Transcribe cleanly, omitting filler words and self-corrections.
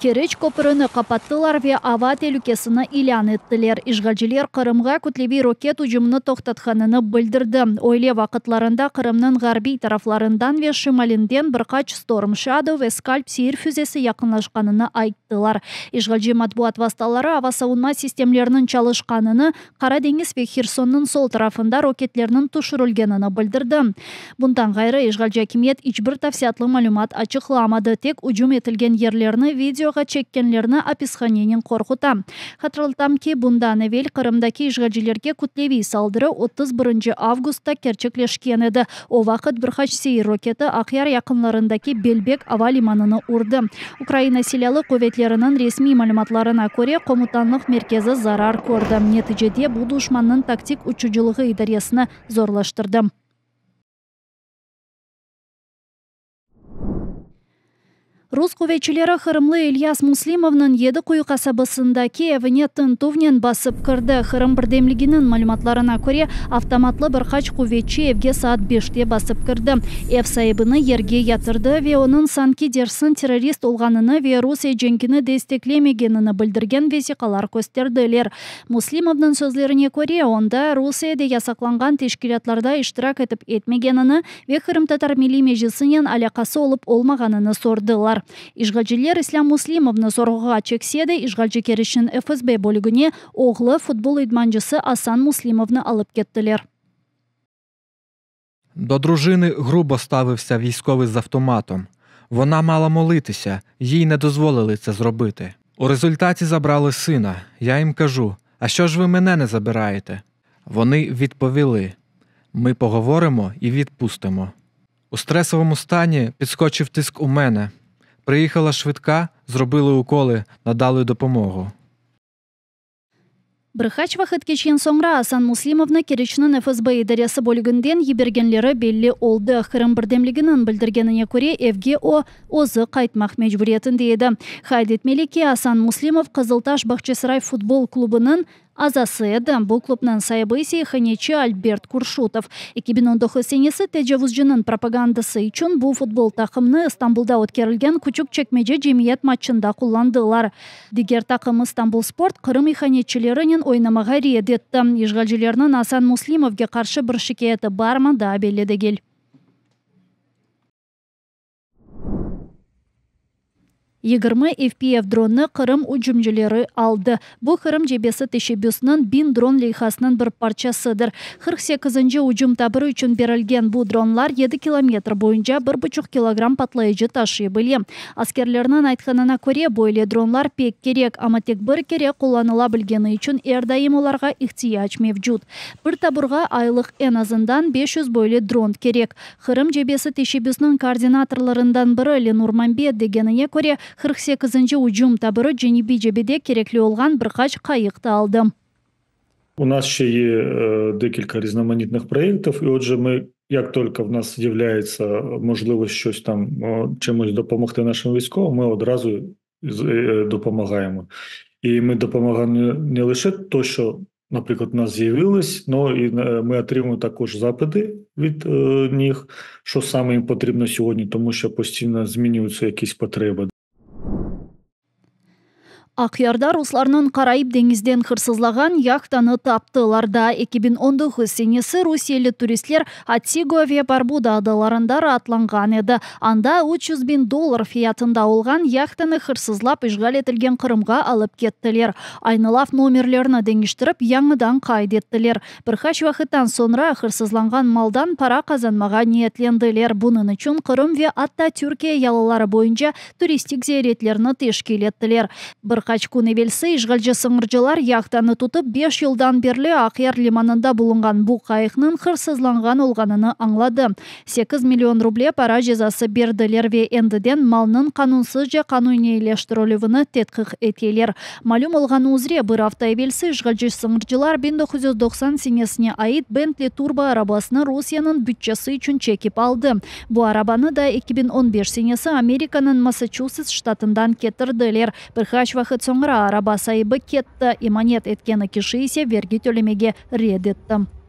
Keriç köprüni qapattılar ve ava telükesini ilân ettiler. İşğalciler Qırımğa kütleviy roket ücümini toqtatqanını bildirdi. Öyle vaqıtlarında Qırımnıñ ğarbiy taraflarından ve şimalinden bir qaç Storm Shadow ve Skalp seyir füzesi yaqınlaşqanını ayttılar. İşğalci matbuat vastaları ava savunma sistemleriniñ çalışqanını, Qara deñiz ve Hersonnıñ sol tarafında roketlerniñ tüşürilgenini bildirdi. Bundan ğayrı, işğalci akimiyet iç bir tafsilâtlı malümat açıqlamadı, tek ücüm etilgen yerlerni videoğa çekkenlerni apishanenen qorquta. Hatırlatam ki, bundan evel Qırımdaki işğalcilerge kütleviy saldırı 31 avgustta kerçekleşken edi, o vaqıt bir qaç seyir roketi Aqyar yaqınlarındaki Belbek ava limanını urdı. Ukraina Silâlı quvetleriniñ resmiy malümatlarına köre, komutanlıq merkezi zarar kördi. Neticede bu duşmannıñ taktik uçucılığı idaresini zorlaştırdı. Rus quvetçileri qırımlı İlyas Muslimovnıñ Yedi Quyu qasabasındaki evine tintüvnen basıp kirdi. Qırım birdemliginiñ malümatlarına köre, avtomatlı bir qaç quvetçi evge saat beşte basıp kirdi, ev saibini yerge yatırdı ve onıñ sanki dersiñ terrorist olğanını ve Rusiye cenkini desteklemegenini bildirgen vesiqalar kösterdiler. Muslimovnıñ sözlerine köre, onda Rusiyede yasaqlanğan teşkilâtlarda iştirak etip etmegenini ve Qırımtatar Milliy Meclisinen alâqası olıp olmağanını sordılar. İşğalciler İslâm Muslimovnı sorğuğa çekse de, işğalci Keriçniñ FSB bölügine oğlu, futbol idmancısı Asan Muslimovnı alıp kettiler. До дружини грубо ставився військовий з автоматом. Вона мала молитися, їй не дозволили це зробити. У результаті забрали сина. Я їм кажу: а що ж ви мене не забираєте? Вони відповіли: ми поговоримо і відпустимо. У стресовому стані підскочив тиск у мене. Приїхала швидка, зробили уколи, надали допомогу. Bir qaç vaqıt keçken soñra Asan Muslimovnı Keriçniñ FSB idaresi bölüginden yibergenleri belli oldı. Qırım birdemliginiñ bildirgenine köre, evge o, özü qaytmaq mecburiyetinde edi. Qayd etmeli ki, Asan Muslimov Qızıltaş Bağçasaray futbol klubınıñ azası edi, bu klubnıñ saibi ise ihanetçi Albert Kurşutov. 2019 senesi tecavuzcınıñ propagandası içün bu futbol taqımnı İstanbulda ötkerilgen Küçük Çekmece cemiyet matçında qullandılar. Diger taqım İstanbulsport Qırım ihanetçilerinen oynamağa red etti. İşğalcilerniñ Asan Muslimovge qarşı bir şikâyeti barmı daa belli degil. 20 FPV dronı Qırım ücümcileri aldı. Bu Qırım cebesi teşebbüsiniñ 1000 dron leyhasınıñ bir parçasıdır. 48-nci ücüm taburı içün berilgen bu dronlar 7 kilometr boyunca 1,5 kilogramm patlayıcı taşıy bile. Askerlerniñ aytqanına köre, böyle dronlar pek kerek, amma tek bir kere qullanıla bilgeni içün er daim olarğa ihtiyac mevcut. Bir taburğa aylıq eñ azından 500 böyle dron kerek. Qırım cebesi teşebbüsiniñ koordinatorlarından biri Lenur Mambet degenine köre, 48-nci ücüm taburı Cenübiy cebede kerekli olğan bir qaç qayıq da aldı. У нас ще є декілька різноманітних проєктів, і отже, ми, як тільки в нас з'являється можливість щось там чимось допомогти нашим військовим, ми одразу допомагаємо. І ми допомагаємо не лише то, що, наприклад, у нас з'явилось, но і ми отримуємо також запити від них, що саме їм потрібно сьогодні, тому що постійно змінюються якісь потреби. Aqyarda ruslarnıñ Karaib deñizden hırsızlağan yahtanı taptılar. Daa 2019 senesi rusiyeli turistler Antigua ve Barbuda adalarında raatlanğan edi. Anda 300 biñ dollar fiyatında olğan yahtanı hırsızlap işğal etilgen Qırımğa alıp kettiler. Aynı laf nomerlerini deñiştirip yañıdan qayd ettiler. Bir qaç vaqıttan soñra hırsızlanğan maldan para qazanmağa niyetlendiler. Bunıñ içün Qırım ve atta Türkiye yalıları boyunca turistik ziyaretlerni teşkil ettiler. Bir. qaç kün evelsi işğalci sıñırcılar yahtanı tutıp, beş yıldan berli Aqyar limanında bulunğan bu qayıqnıñ hırsızlanğan olğanını añladı. 8 million ruble para cezası berdiler ve endiden malnıñ qanunsızca qanuniyleştirilüvini tedqiq eteler. Malüm olğanı üzre, bir afta evelsi işğalci sıñırcılar 1990 senesine ait Bentley Turbo arabasını Rusiyeniñ bütçesi içün çekip aldı. Bu arabanı da 2015 senesi Amerikanıñ Massaçusets ştatından ketirdiler. Bir qaç vaqıt soñra araba saibi ketti, emanet etkeni kişi ise vergi tölemege red etti.